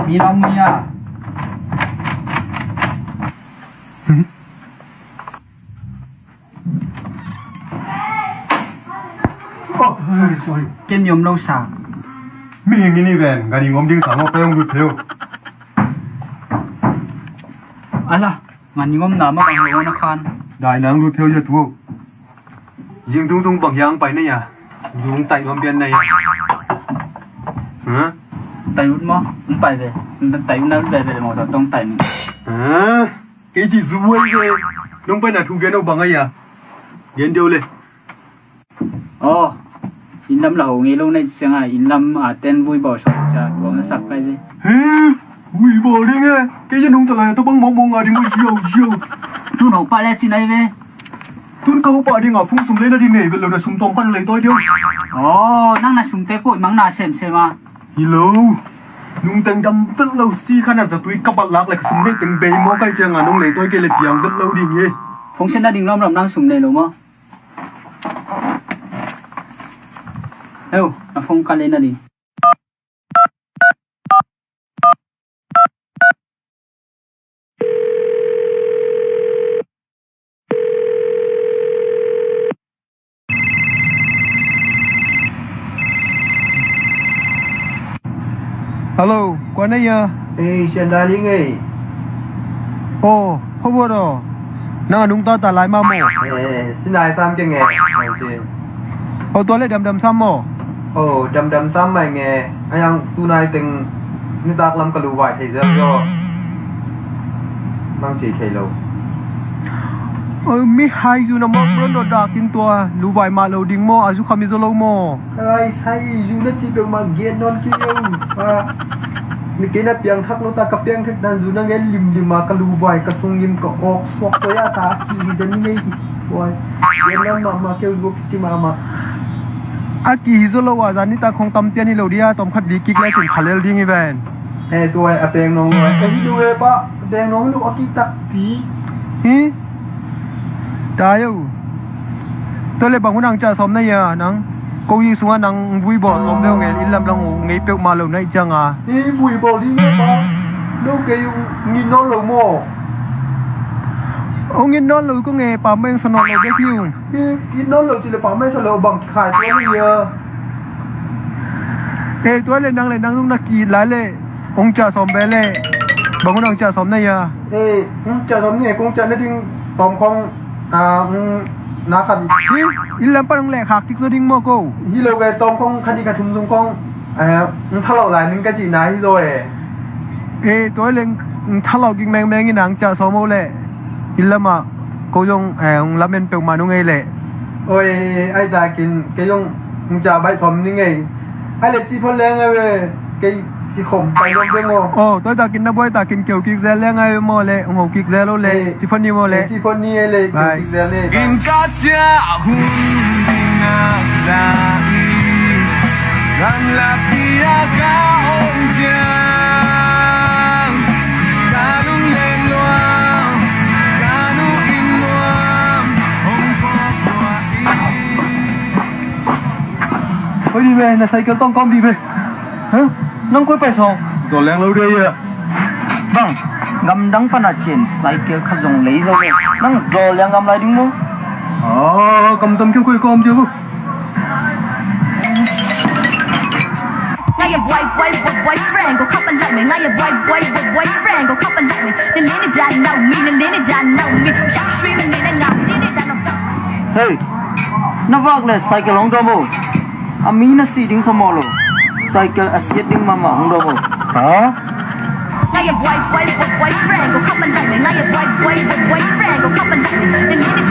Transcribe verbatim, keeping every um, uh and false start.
Ni lam mui a. Oh, sorry, sorry. Ken yom lo sa. Mihing in i ven, gan i ngom ding sa maw, pei hong lut phei uh. Ala, gan i ngom na ma bang lo na khan. Dai nang lut phei uh ya tu. Zing tung tung bang hiang pai na ya. Zung tai nuam pian na ya. Ha? Tai ut maw? Hong pai ve. Tai ut na ut ve ve le maw, tong tai ni. Ha? Kei ci zuai ve. Nong pai na thu gen uh bang a ya. Gen deuh le. Aw, inn lam la ho ngei lo na i ciang a, inn lam a ten vui bawl sawm cia tuang na sak kai ve. He, vui bawl ding e. Kei zia nung ta lai a tabang mawkmawk nga ding vui ziau ziau. Tun ho pah le ci nai ve. Tun ka ho pah ding a fung sum lei na ding nei vet lo na sum tawm khat lei tawi ding. Aw, nang na sum te poi mang na semsem a. Hi lo. Nung teng dam vet lo si khan a zatui ka bat lak le ka sum lei teng bei maw kai ciang a nung lei tawi kei le piang vet lo ding e. Fung sen na ding lawm lawm nang sum nei lo maw? Heu, na phone ka lei na ding. Hello, kua na hia? Ei, Sian Dai Ling ei. Aw, hawh vuat aw. Nang a nungta ta lai mah maw? Eh, Sinai Sam keng e, nang ci. Aw, tua le Damdam Sam maw? Aw, Damdam Sam mai nge. A yang tunai teng nitak lam ka luvai thei zel zaw. Nang ci thei lo. Aw, mi hai zu na mawk ron dawt dak in tua luvai mah lo ding maw, a zu kham i zaw lo maw? Ai, sai zu na ci peuhmah gen nawn kei lo. Ah, mi kei na piangthak lo ta, ka piangthak dan zu na ngen limlim a, ka luvai, ka sungim, ka awk suak tua ya ta, a kihi zen ni ngei hi. Tua gen nawn mahmah kei uh, kici mahmah. A kihi zaw lo a, zan nitak khong tam pian hi lo dia, tawm khat vi kik le cin kha lel ding hi ven. Eh, tua a peng nong lo, eh, hi lo eh, pa, a peng nong lo, a kik takpi. Hi? Ta yo. Tua le bang hun ang ca sawm na hia nang? Ko i sungah nang vui bawl sawm beuh ngel in lam lang uh ngei peuhmah lo na i ciang a. I vui bawl ding nge pa? Lo kei uh ngin nawn lo maw? Ong ngin nawn lo ko nge pa meng sa nawn lo bek hi ung. I ngin nawn lo ci le pa meng sa lo bang kikhai tua ni hia? Eh, tua le nang le nang zong na ki lai le ong ca sawm be le bang hun ang ca sawm na hia? Eh, ong ca sawm ni e, kong ca na ding tawm khong. Ah, um, na khat. Hi, inn lam pan hong lehkhak kik zaw ding maw ko? Hi lo ve, tawm khong khat i khat thum zong khong, eh, um, thalauh lai ning ka cihna hi zaw e. Eh, tua leng, um, thalauh kik mengmeng in ang ca sawm o leh. Inn lamah ko zong, eh, hong lamen peuhmah nung ei leh. Oi, ai takin kei zong hong ca baih sawm ning ei. Ai le cih phot leng ai ve, kei kikhom pai nuam ve maw? Oh, tua takin na buai takin keu kik zel leng ai ve maw le, hong ho kik zel lo le, eh, cih phot ni maw le? Eh, cih phot ni ai le, keu kik zel ni. Bye. Gin ka cia hun ding a la i, lam la pia ka om ciang, ka lung leng luang, ka nu in luang, hong pawk lua i. Oi, di ve, na cycle tawng kawm di ve. Hah? Nang koi pai sawng? Zaw leng lo de ia. Bang, gamdang pana cin cycle khat zong lei zo ve. Nang zaw leng gam lai ding maw? Ah, gamdang kiang koi kawm cia bu. Nga ya boy boy boy boyfriend ko kapan lai me, nga ya boy boy boy boyfriend ko kapan lai me. Ni ni ni dan nau mi, ni ni ni dan nau mi. Shak shri mi ni na ngam ni ni dan nau. Hey, na vak le cycle hong dawm o. A mi na sih ding phamawh lo. Cycle a siat ding mahmah hong dawm o. Ha? Nga ya boy boy boy boyfriend ko kapan lai me, nga ya boy boy boy boyfriend ko kapan lai me. Ni ni ni